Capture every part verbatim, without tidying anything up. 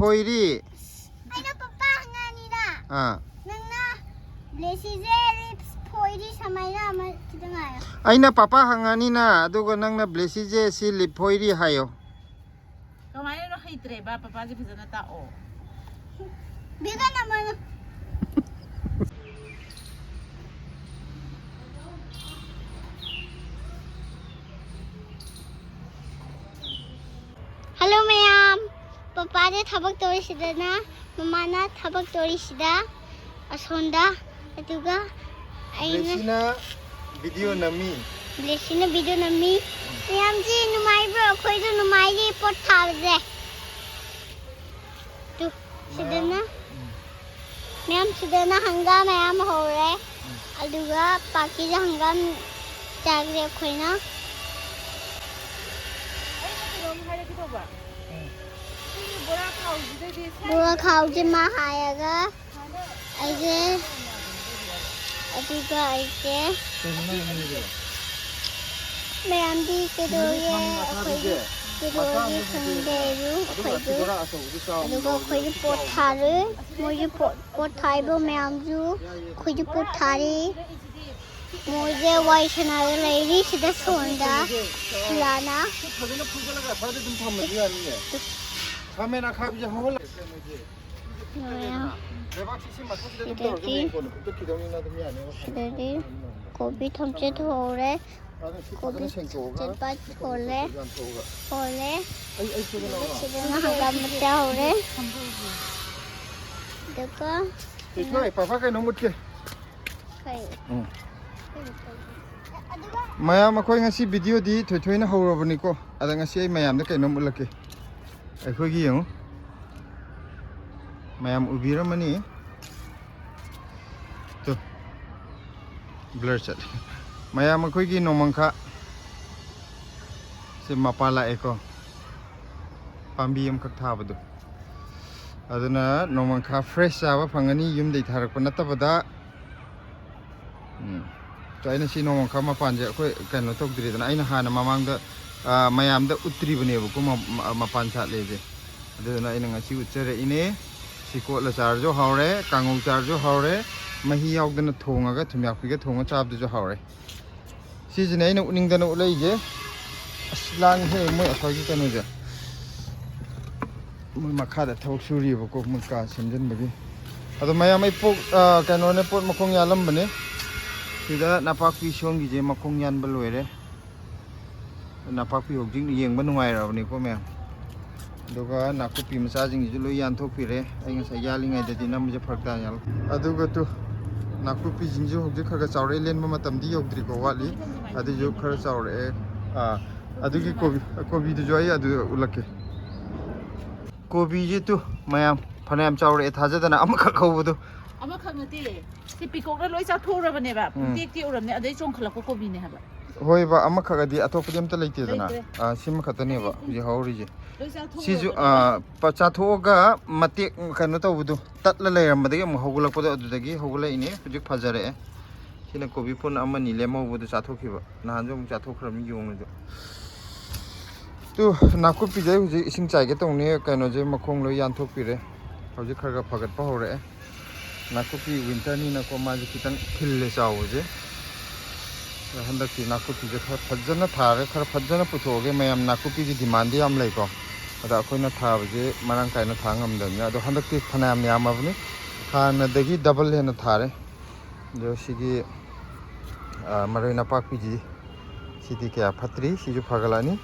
ꯐꯣꯏꯔꯤ꯫ ꯑꯩꯅ ꯄꯄꯥ ꯍꯪꯉꯅꯤꯅ꯫ ꯑꯥ꯫ ꯅꯪꯅ ꯕ꯭ꯂꯦꯁꯤꯁꯦ ꯂꯤꯞꯁ ꯐꯣꯏꯔꯤ ꯁꯨꯃꯥꯏꯅ ꯑꯃ ꯈꯤꯇꯪ ꯍꯥꯏꯌꯣ꯫ ꯑꯩꯅ ꯄꯄꯥ ꯍꯪꯉꯅꯤꯅ, ꯑꯗꯨꯒ ꯅꯪꯅ ꯕ꯭ꯂꯦꯁꯤꯁꯦ ꯁꯤ ꯂꯤꯞ ꯐꯣꯏꯔꯤ ꯍꯥꯏꯌꯣ꯫ ꯀꯃꯥꯏꯅꯅꯣ ꯍꯩꯇ꯭ꯔꯦꯕ? ꯄꯄꯥꯁꯦ ꯐꯖꯅ ꯇꯥꯛꯑꯣ꯫ ꯕꯤꯒꯟ ꯑꯃꯅ꯫ ꯍꯜꯂꯣ ꯃꯌꯥꯝ, ꯄꯄꯥꯗꯤ ꯊꯕꯛ ꯇꯧꯔꯤꯁꯤꯗꯅ, ꯃꯃꯥꯅ ꯊꯕꯛ ꯇꯧꯔꯤꯁꯤꯗ ꯑꯁꯣꯝꯗ, ꯑꯗꯨꯒ ꯑꯩꯅ ꯕ꯭ꯂꯦꯁꯤꯅ ꯚꯤꯗꯤꯑꯣ ꯅꯝꯃꯤ꯫ ꯕ꯭ꯂꯦꯁꯤꯅ ꯚꯤꯗꯤꯑꯣ ꯅꯝꯃꯤ꯫ ꯃꯌꯥꯝꯁꯤ ꯅꯨꯡꯉꯥꯏꯕ꯭ꯔꯣ? ꯑꯩꯈꯣꯏꯁꯨ ꯅꯨꯡꯉꯥꯏꯔꯤ ꯄꯣꯠ ꯊꯥꯕꯁꯦ꯫ ꯇꯨ, ꯁꯤꯗꯅ ꯃꯌꯥꯝ, ꯁꯤꯗꯅ ꯍꯪꯒꯥꯝ ꯃꯌꯥꯝ ꯍꯧꯔꯦ꯫ ꯑꯗꯨꯒ ꯄꯥꯀꯤꯗ ꯍꯪꯒꯥꯝ ꯆꯥꯒꯦ ꯑꯩꯈꯣꯏꯅ꯫ ꯑꯩꯅ ꯀꯩꯅꯣꯝ ꯍꯥꯏꯔꯛꯀꯦ ꯇꯧꯕ꯫ ꯑꯩꯈꯣꯏꯒꯤ ꯕꯣꯔꯥ ꯈꯥꯎꯁꯤꯗꯗꯤ ꯁ꯭ꯋꯥꯏ ꯕꯣꯔꯥ ꯈꯥꯎꯁꯦ ꯃꯥ ꯍꯥꯏꯔꯒ ꯑꯩꯁꯦ, ꯑꯗꯨꯒ ꯑꯩꯁꯦ ꯃꯌꯥꯝꯗꯤ ꯀꯩꯗꯧꯔꯤꯒꯦ? ꯑꯩꯈꯣꯏꯗꯤ ꯀꯩꯗꯧꯔꯤꯒꯦ ꯈꯪꯗꯦ ꯑꯩꯁꯨ, ꯑꯩꯈꯣꯏꯁꯨ꯫ ꯑꯗꯨꯒ ꯑꯩꯈꯣꯏꯗꯤ ꯄꯣꯠ ꯊꯥꯔꯦ꯫ ꯃꯣꯏꯁꯨ ꯄꯣꯠ, ꯄꯣꯠ ꯊꯥꯔꯤꯕ ꯃꯌꯥꯝꯁꯨ ꯑꯩꯈꯣꯏꯁꯨ ꯄꯣꯠ ꯊꯥꯔꯤ꯫ ꯃꯣꯏꯁꯦ ꯋꯥꯔꯤ ꯁꯥꯟꯅꯔꯒ ꯂꯩꯔꯤ ꯁꯤꯗ ꯁꯣꯝꯗ ꯁꯤꯂꯥꯅ꯫ ꯐꯖꯅ ꯐꯨꯒꯠꯂꯒ ꯑꯁ꯭ꯋꯥꯏꯗ ꯑꯗꯨꯝ ꯊꯝꯕꯁꯨ ꯌꯥꯅꯤꯌꯦ꯫ ꯈꯥꯃꯦꯟ ꯑꯈꯥꯕꯤꯁꯦ ꯍꯧꯍꯜꯂꯛꯑꯦ ꯃꯣꯏꯁꯦ꯫ ꯂꯩꯕꯥꯛꯁꯤ ꯁꯤ ꯃꯊꯛꯁꯤꯗ ꯑꯗꯨꯝ ꯇꯧꯔꯁꯨ ꯁꯤꯗꯗꯤ, ꯍꯌꯦꯡ ꯀꯣꯟꯅ ꯐꯨꯛꯇꯠꯈꯤꯗꯧꯅꯤꯅ ꯑꯗꯨꯝ ꯌꯥꯅꯦꯕ꯫ ꯁꯤꯗꯗꯤ ꯀꯣꯕꯤ ꯊꯝꯆꯦꯠ ꯍꯧꯔꯦ꯫ ꯑꯗꯨꯅ ꯁꯤ ꯀꯣꯕꯤ ꯐꯖꯅ ꯁꯦꯡꯇꯣꯛꯑꯒ ꯆꯦꯠꯄ ꯍꯣꯜꯂꯦ꯫ ꯌꯥꯟꯊꯣꯛꯑꯒ꯫ ꯍꯣꯜꯂꯦ꯫ ꯑꯩ ꯑꯩ ꯁꯤꯗ ꯂꯥꯛꯑꯣ꯫ ꯁꯤꯗꯅ ꯍꯪꯒꯥꯝ ꯃꯆꯥ ꯍꯧꯔꯦ꯫ ꯑꯗꯨꯒ ꯊꯣꯏꯊꯣꯏ, ꯄꯥꯄꯥ ꯀꯩꯅꯣꯝ ꯎꯠꯀꯦ꯫ ꯀꯩ? ꯎꯝ꯫ ꯃꯌꯥꯝ, ꯑꯩꯈꯣꯏ ꯉꯁꯤ ꯚꯤꯗꯤꯑꯣꯗꯤ ꯊꯣꯏꯊꯣꯏꯅ ꯍꯧꯔꯕꯅꯤꯀꯣ꯫ ꯑꯗ ꯉꯁꯤ ꯑꯩ ꯃꯌꯥꯝꯗ ꯀꯩꯅꯣꯝ ꯎꯠꯂꯛꯀꯦ꯫ ꯑꯩꯈꯣꯏꯒꯤ ꯌꯦꯡꯉꯨ꯫ ꯃꯌꯥꯝ ꯎꯕꯤꯔꯝꯃꯅꯤ꯫ ꯇꯨ꯫ ꯕ꯭ꯂꯔ ꯆꯠꯂꯦ꯫ ꯃꯌꯥꯝ, ꯑꯩꯈꯣꯏꯒꯤ ꯅꯣꯡꯃꯪꯈꯥ ꯁꯦ ꯃꯄꯥ ꯂꯥꯛꯑꯦꯀꯣ꯫ ꯄꯥꯝꯕꯤ ꯑꯃꯈꯛ ꯊꯥꯕꯗꯣ꯫ ꯑꯗꯨꯅ ꯅꯣꯡꯃꯪꯈꯥ ꯐ꯭ꯔꯦꯁ ꯆꯥꯕ ꯐꯪꯒꯅꯤ, ꯌꯨꯝꯗꯩ ꯊꯥꯔꯛꯄ ꯅꯠꯇꯕꯗ꯫ ꯎꯝ꯫ ꯑꯗꯣ ꯑꯩꯅ ꯁꯤ ꯅꯣꯡꯃꯪꯈꯥ ꯃꯄꯥꯟꯁꯦ ꯑꯩꯈꯣꯏ ꯀꯩꯅꯣ ꯇꯧꯗ꯭ꯔꯤꯗꯅ, ꯑꯩꯅ ꯍꯥꯟꯅ ꯃꯃꯥꯡꯗ, ꯑ, ꯃꯌꯥꯝꯗ ꯎꯠꯇ꯭ꯔꯤꯕꯅꯦꯕꯀꯣ, ꯃ-, ꯃ-, ꯃꯄꯥꯟ ꯁꯥꯠꯂꯦꯁꯦ꯫ ꯑꯗꯨꯗꯨꯅ ꯑꯩꯅ ꯉꯁꯤ ꯎꯠꯆꯔꯛꯏꯅꯦ꯫ ꯁꯤ ꯀꯣꯠꯂ ꯆꯥꯔꯁꯨ ꯍꯥꯎꯔꯦ, ꯀꯥꯡꯉꯧ ꯆꯥꯔꯁꯨ ꯍꯥꯎꯔꯦ, ꯃꯍꯤ ꯌꯥꯎꯗꯅ ꯊꯣꯡꯉꯒ ꯊꯨꯝꯌꯥꯛꯄꯤꯒ ꯊꯣꯡꯉ ꯆꯥꯕꯗꯨꯁꯨ ꯍꯥꯎꯔꯦ꯫ ꯁꯤꯁꯤꯅꯦ ꯑꯩꯅ ꯎꯠꯅꯤꯡꯗꯅ ꯎꯠꯂꯛꯏꯁꯦ꯫ ꯑꯁ, ꯂꯥꯡꯉꯤꯍꯦ ꯃꯣꯏ ꯑꯁ꯭ꯋꯥꯏꯒꯤ ꯀꯩꯅꯣꯁꯦ꯫ ꯃꯣꯏ ꯃꯈꯥꯗ ꯊꯕꯛ ꯁꯨꯔꯤꯕꯀꯣ, ꯃꯣꯏ ꯀꯥ ꯁꯦꯝꯖꯤꯟꯕꯒꯤ꯫ ꯑꯗꯣ ꯃꯌꯥꯝ, ꯑꯩ ꯄꯣꯠ, ꯑ, ꯀꯩꯅꯣꯅꯦ, ꯄꯣꯠ ꯃꯈꯣꯡ ꯌꯥꯜꯂꯝꯕꯅꯦ꯫ ꯁꯤꯗ ꯅꯄꯥꯛꯄꯤ ꯁꯣꯝꯒꯤꯁꯦ ꯃꯈꯣꯡ ꯌꯥꯟꯕ ꯂꯣꯏꯔꯦ꯫ ꯅꯄꯥꯛꯄꯤ ꯍꯧꯖꯤꯛ ꯌꯦꯡꯕ ꯅꯨꯡꯉꯥꯏꯔꯕꯅꯤꯀꯣ ꯃꯌꯥꯝ꯫ ꯑꯗꯨꯒ ꯅꯥꯀꯨꯞꯄꯤ ꯃꯆꯥꯁꯤꯡꯁꯤꯁꯨ ꯂꯣꯏ ꯌꯥꯟꯊꯣꯛꯄꯤꯔꯦ꯫ ꯑꯩ ꯉꯁꯥꯏ ꯌꯥꯜꯂꯤꯉꯩꯗꯗꯤ ꯅꯝꯕꯁꯦ ꯐꯔꯛ ꯇꯥꯅ ꯌꯥꯜꯂꯦ꯫ ꯑꯗꯨꯒ ꯇꯨ, ꯅꯥꯀꯨꯞꯄꯤꯁꯤꯡꯁꯨ ꯍꯧꯖꯤꯛ ꯈꯔ ꯈꯔ ꯆꯥꯎꯔꯛꯑꯦ꯫ ꯂꯦꯟꯕ ꯃꯇꯝꯗꯤ ꯌꯧꯗ꯭ꯔꯤꯀꯣ, ꯋꯥꯠꯂꯤ꯫ ꯑꯗꯨꯁꯨ ꯈꯔ ꯆꯥꯎꯔꯛꯑꯦ꯫ ꯑꯥ, ꯑꯗꯨꯒꯤ ꯀꯣꯕꯤ, ꯀꯣꯕꯤꯗꯨꯁꯨ ꯑꯩ ꯑꯗꯨ ꯎꯠꯂꯛꯀꯦ꯫ ꯀꯣꯕꯤꯁꯦ ꯇꯨ, ꯃꯌꯥꯝ ꯐꯅꯌꯥꯝ ꯆꯥꯎꯔꯛꯑꯦ, ꯊꯥꯖꯗꯅ ꯑꯃꯈꯛ ꯍꯧꯕꯗꯣ꯫ ꯑꯃꯈꯛ ꯅꯠꯇꯦ, ꯁꯤ ꯄꯤꯀꯣꯛꯅ ꯂꯣꯏ ꯆꯥꯊꯣꯛꯎꯔꯕꯅꯦꯕ꯫ ꯎꯝ꯫ ꯄꯨꯡꯇꯦꯛ ꯇꯦꯛꯎꯔꯕꯅꯦ, ꯑꯗꯩ ꯆꯣꯡꯈꯠꯂꯛꯄ ꯀꯣꯕꯤꯅꯦ ꯍꯥꯏꯕ꯫ ꯍꯣꯏꯕ, ꯑꯃꯈꯛ ꯑꯗꯤ ꯑꯇꯣꯞꯄꯗꯤ ꯑꯝꯇ ꯂꯩꯇꯦꯗꯅ꯫ ꯂꯩꯇ꯭ꯔꯦ꯫ ꯑꯥ, ꯁꯤꯃꯈꯛꯇꯅꯦꯕ ꯍꯧꯖꯤꯛ ꯍꯧꯔꯤꯁꯦ꯫ ꯂꯣꯏ ꯆꯥꯊꯣꯛꯎꯔꯕꯅꯦꯕ꯫ ꯁꯤꯁꯨ, ꯑꯥ, ꯄ-, ꯆꯥꯊꯣꯛꯑꯒ ꯃꯇꯦꯛ ꯀꯩꯅꯣ ꯇꯧꯕꯗꯣ, ꯇꯠꯂ ꯂꯩꯔꯝꯕꯗꯒꯤ ꯑꯃꯨꯛ ꯍꯧꯒꯠꯂꯛꯄꯗꯣ, ꯑꯗꯨꯗꯒꯤ ꯍꯧꯒꯠꯂꯛꯏꯅꯦ꯫ ꯍꯧꯖꯤꯛ ꯐꯖꯔꯛꯑꯦ꯫ ꯁꯤꯅ ꯀꯣꯕꯤ ꯐꯨꯟ ꯑꯃꯅꯤ ꯂꯦꯝꯍꯧꯕꯗꯣ ꯆꯥꯊꯣꯛꯈꯤꯕ꯫ ꯅꯍꯥꯟꯁꯨ ꯑꯃꯨꯛ ꯆꯥꯊꯣꯛꯈ꯭ꯔꯕꯅꯤ ꯌꯣꯡꯅꯁꯨ꯫ ꯇꯨ, ꯅꯥꯀꯨꯞꯄꯤꯁꯦ ꯑꯩ ꯍꯧꯖꯤꯛ ꯏꯁꯤꯡ ꯆꯥꯏꯒꯦ ꯇꯧꯅꯤ꯫ ꯀꯩꯅꯣꯁꯦ ꯃꯈꯣꯡ ꯂꯣꯏ ꯌꯥꯟꯊꯣꯛꯄꯤꯔꯦ꯫ ꯍꯧꯖꯤꯛ ꯈꯔ ꯈꯔ ꯐꯒꯠꯄ ꯍꯧꯔꯛꯑꯦ꯫ ꯅꯥꯀꯨꯞꯄꯤ ꯋꯤꯟꯇꯔꯅꯤꯅꯀꯣ, ꯃꯥꯁꯦ ꯈꯤꯇꯪ ꯊꯤꯜꯂꯦ ꯆꯥꯎꯕꯁꯦ꯫ ꯑꯗꯣ ꯍꯟꯗꯛꯇꯤ ꯅꯥꯀꯨꯞꯄꯤꯁꯦ ꯈꯔ ꯐꯖꯅ ꯊꯥꯔꯒ, ꯈꯔ ꯐꯖꯅ ꯄꯨꯊꯣꯛꯑꯒꯦ꯫ ꯃꯌꯥꯝ ꯅꯥꯀꯨꯞꯄꯤꯒꯤ ꯗꯤꯃꯥꯟꯗꯤ ꯌꯥꯝ ꯂꯩꯀꯣ꯫ ꯑꯗ ꯑꯩꯈꯣꯏꯅ ꯊꯥꯕꯁꯦ ꯃꯔꯥꯡ ꯀꯥꯏꯅ ꯊꯥ ꯉꯝꯗꯕꯅꯤꯅ꯫ ꯑꯗꯣ ꯍꯟꯗꯛꯇꯤ ꯐꯅꯌꯥꯝ ꯌꯥꯝꯃꯕꯅꯤ, ꯍꯥꯟꯅꯗꯒꯤ ꯗꯕꯜ ꯍꯦꯟꯅ ꯊꯥꯔꯦ꯫ ꯑꯗꯣ ꯁꯤꯒꯤ, ꯑ, ꯃꯔꯣꯏ ꯅꯄꯥꯛꯄꯤꯁꯤ, ꯁꯤꯗꯤ ꯀꯌꯥ ꯐꯠꯇ꯭ꯔꯤ, ꯁꯤꯁꯨ ꯐꯒꯠꯂꯛꯑꯅꯤ꯫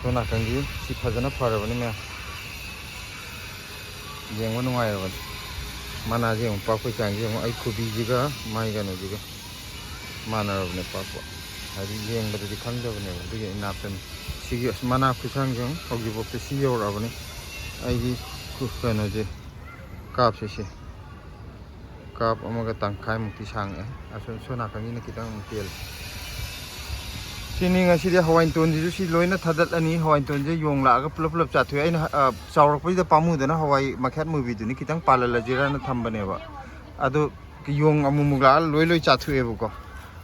ꯁꯣꯝ ꯅꯥꯀꯟꯒꯤ ꯁꯤ ꯐꯖꯅ ꯐꯔꯕꯅꯤ ꯃꯌꯥꯝ, ꯌꯦꯡꯕ ꯅꯨꯡꯉꯥꯏꯔꯕꯅꯤ꯫ ꯃꯅꯥꯁꯦ ꯌꯦꯡꯉꯨ, ꯄꯥꯛꯄꯩ ꯆꯥꯡꯁꯦ ꯌꯦꯡꯉꯨ, ꯑꯩ ꯈꯨꯕꯤꯁꯤꯒ ꯃꯥꯏ ꯀꯩꯅꯣꯁꯤꯒ ꯃꯥꯟꯅꯔꯕꯅꯦ ꯄꯥꯛꯄ꯫ ꯍꯥꯏꯗꯤ ꯌꯦꯡꯕꯗꯗꯤ ꯈꯪꯗꯕꯅꯦꯕ, ꯑꯗꯨꯒꯤ ꯏꯅꯥꯛꯇꯅꯤ꯫ ꯁꯤꯒꯤ ꯑꯁ ꯃꯅꯥ ꯈꯨꯠꯁꯥꯡꯁꯦ ꯌꯦꯡꯉꯨ, ꯍꯧꯖꯤꯛꯐꯥꯎꯗ ꯁꯤ ꯌꯧꯔꯛꯑꯕꯅꯤ꯫ ꯑꯩꯒꯤ ꯈꯨ-, ꯀꯩꯅꯣꯁꯦ, ꯀꯥꯞꯁꯦ ꯁꯤ꯫ ꯀꯥꯞ ꯑꯃꯒ ꯇꯪꯈꯥꯏꯃꯨꯛꯇꯤ ꯁꯥꯡꯉꯛꯑꯦ꯫ ꯑꯁꯣꯝ, ꯁꯣꯝ ꯅꯥꯀꯟꯒꯤꯅ ꯈꯤꯇꯪ ꯑꯃꯨꯛ ꯇꯦꯜꯂꯦ꯫ ꯁꯤꯅꯤ ꯉꯁꯤꯗꯤ ꯍꯋꯥꯏ ꯇꯣꯟꯁꯤꯁꯨ ꯁꯤ ꯂꯣꯏꯅ ꯊꯥꯗꯠꯂꯅꯤ꯫ ꯍꯋꯥꯏ ꯇꯣꯟꯁꯦ ꯌꯣꯡ ꯂꯥꯛꯑꯒ ꯄꯨꯂꯞ ꯄꯨꯂꯞ ꯆꯥꯊꯣꯛꯑꯦ꯫ ꯑꯩꯅ, ꯑ, ꯆꯥꯎꯔꯛꯄꯁꯤꯗ ꯄꯥꯝꯃꯨꯗꯅ ꯍꯋꯥꯏ ꯃꯈꯦꯠ ꯃꯨꯕꯤꯗꯨꯅꯤ ꯈꯤꯇꯪ ꯄꯥꯜꯍꯜꯂꯁꯤꯔꯅ ꯊꯝꯕꯅꯦꯕ꯫ ꯑꯗꯨ ꯌꯣꯡ ꯑꯃꯨꯛꯃꯨꯛ ꯂꯥꯛꯑ ꯂꯣꯏ ꯂꯣꯏ ꯆꯥꯊꯣꯛꯑꯦꯕꯀꯣ꯫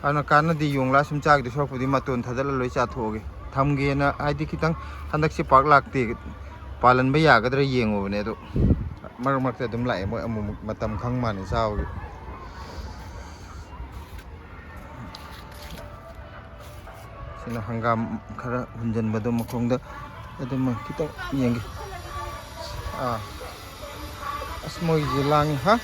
ꯑꯗꯨꯅ ꯀꯥꯟꯅꯗꯦ, ꯌꯣꯡ ꯂꯥꯛꯑ ꯁꯨꯝ ꯆꯥꯈꯤꯗꯣꯏ ꯁꯔꯨꯛꯄꯨꯗꯤ ꯃꯇꯣꯟ ꯊꯥꯗꯠꯂ ꯂꯣꯏ ꯆꯥꯊꯣꯛꯑꯒꯦ꯫ ꯊꯝꯒꯦꯅ, ꯍꯥꯏꯗꯤ ꯈꯤꯇꯪ ꯍꯟꯗꯛꯁꯦ ꯄꯥꯛ ꯂꯥꯛꯇꯦ꯫ ꯄꯥꯜꯍꯟꯕ ꯌꯥꯒꯗ꯭ꯔꯥ ꯌꯦꯡꯉꯨꯕꯅꯦ, ꯑꯗꯣ ꯃꯔꯛ ꯃꯔꯛꯇ ꯑꯗꯨꯝ ꯂꯥꯛꯑꯦ ꯃꯣꯏ, ꯑꯃꯨꯛ ꯑꯃꯨꯛ ꯃꯇꯝ ꯈꯪ ꯃꯥꯟꯅ ꯆꯥꯕꯒꯤ꯫ ꯁꯤꯅ ꯍꯪꯒꯥꯝ ꯈꯔ ꯍꯨꯟꯖꯟꯕꯗꯣ ꯃꯈꯣꯡꯗ, ꯑꯗꯨꯃ ꯈꯤꯇꯪ ꯌꯦꯡꯒꯦ꯫ ꯑꯥ, ꯑꯁ, ꯃꯣꯏꯒꯤꯁꯦ ꯂꯥꯡꯉꯤ ꯍꯥ꯫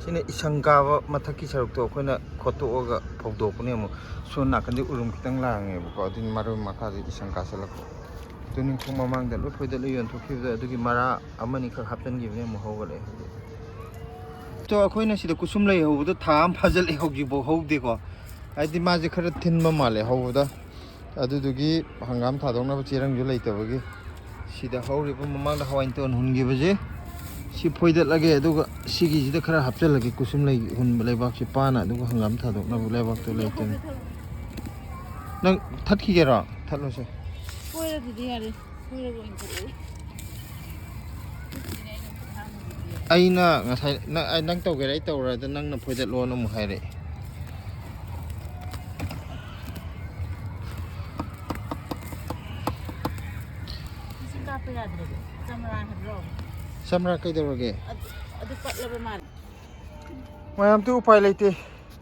ꯁꯤꯅ ꯏꯁꯪ ꯀꯥꯕ ꯃꯊꯛꯀꯤ ꯁꯔꯨꯛꯇꯣ ꯑꯩꯈꯣꯏꯅ ꯈꯣꯠꯇꯣꯛꯑꯒ ꯐꯧꯗꯣꯛꯄꯅꯦ꯫ ꯑꯃꯨꯛ ꯁꯣꯝ ꯅꯥꯀꯟꯗꯤ ꯎꯔꯨꯝ ꯈꯤꯇꯪ ꯂꯥꯡꯉꯦꯕꯀꯣ, ꯑꯗꯨꯅ ꯃꯔꯣꯏ ꯃꯈꯥꯗꯤ ꯏꯁꯪ ꯀꯥꯁꯜꯂꯛꯄ꯫ ꯑꯗꯨ ꯅꯤꯡꯈꯣꯡ ꯃꯃꯥꯡꯗ ꯂꯣꯏ ꯐꯣꯏꯗꯠꯂ ꯌꯣꯟꯊꯣꯛꯈꯤꯕꯗꯣ, ꯑꯗꯨꯒꯤ ꯃꯔꯥ ꯑꯃꯅꯤ ꯈꯛ ꯍꯥꯞꯆꯤꯟꯈꯤꯕꯅꯦ, ꯑꯃꯨꯛ ꯍꯧꯒꯠꯂꯛꯑꯦ ꯍꯧꯖꯤꯛ꯫ ꯑꯗꯣ ꯑꯩꯈꯣꯏꯅ ꯁꯤꯗ ꯀꯨꯁꯨꯝ ꯂꯩ ꯍꯧꯕꯗꯣ ꯊꯥ ꯑꯃ ꯐꯥꯖꯤꯜꯂꯛꯑꯦ, ꯍꯧꯖꯤꯛꯐꯥꯎ ꯍꯧꯗꯦꯀꯣ꯫ ꯍꯥꯏꯗꯤ ꯃꯥꯁꯦ ꯈꯔ ꯊꯤꯟꯕ ꯃꯥꯜꯂꯦ ꯍꯧꯕꯗ, ꯑꯗꯨꯗꯨꯒꯤ ꯍꯪꯒꯥꯝ ꯊꯥꯗꯣꯛꯅꯕ ꯆꯦꯔꯪꯁꯨ ꯂꯩꯇꯕꯒꯤ꯫ ꯁꯤꯗ ꯍꯧꯔꯤꯕ ꯃꯃꯥꯡꯗ ꯍꯋꯥꯏ ꯃꯇꯣꯟ ꯍꯨꯟꯈꯤꯕꯁꯦ ꯁꯤ ꯐꯣꯏꯗꯠꯂꯒꯦ, ꯑꯗꯨꯒ ꯁꯤꯒꯤꯁꯤꯗ ꯈꯔ ꯍꯥꯞꯆꯤꯜꯂꯒꯦ꯫ ꯀꯨꯁꯨꯝ ꯂꯩ ꯍꯨꯟꯕ ꯂꯩꯕꯥꯛꯁꯦ ꯄꯥꯅ, ꯑꯗꯨꯒ ꯍꯪꯒꯥꯝ ꯊꯥꯗꯣꯛꯅꯕ ꯂꯩꯕꯥꯛꯇꯣ ꯂꯩꯇꯅ꯫ ꯅꯪ ꯊꯠꯈꯤꯒꯦꯔꯣ? ꯊꯠꯂꯣꯁꯦ꯫ ꯐꯣꯏꯔꯗꯨꯗꯤ ꯌꯥꯔꯦ꯫ ꯐꯣꯏꯔꯒ ꯑꯣꯏꯅ ꯊꯣꯛꯑꯦ꯫ ꯑꯩꯅ ꯉꯁꯥꯏ ꯅꯪ, ꯑꯩ, ꯅꯪ ꯇꯧꯒꯦꯔꯥ ꯑꯩ ꯇꯧꯔꯗ ꯅꯪꯅ ꯐꯣꯏꯗꯠꯂꯣꯅ ꯑꯃꯨꯛ ꯍꯥꯏꯔꯛꯑꯦ꯫ ꯏꯁꯤꯡ ꯀꯥꯞꯄ ꯌꯥꯗ꯭ꯔꯕꯣ? ꯆꯝꯔꯥ ꯍꯥꯏꯕ꯭ꯔꯣ? ꯆꯝꯔꯥ ꯀꯩꯗꯧꯔꯒꯦ? ꯑꯗꯨ, ꯑꯗꯨ ꯄꯠꯂꯕ ꯃꯥꯜꯂꯦ꯫ ꯃꯌꯥꯝ ꯇꯨ ꯎꯄꯥꯏ ꯂꯩꯇꯦ꯫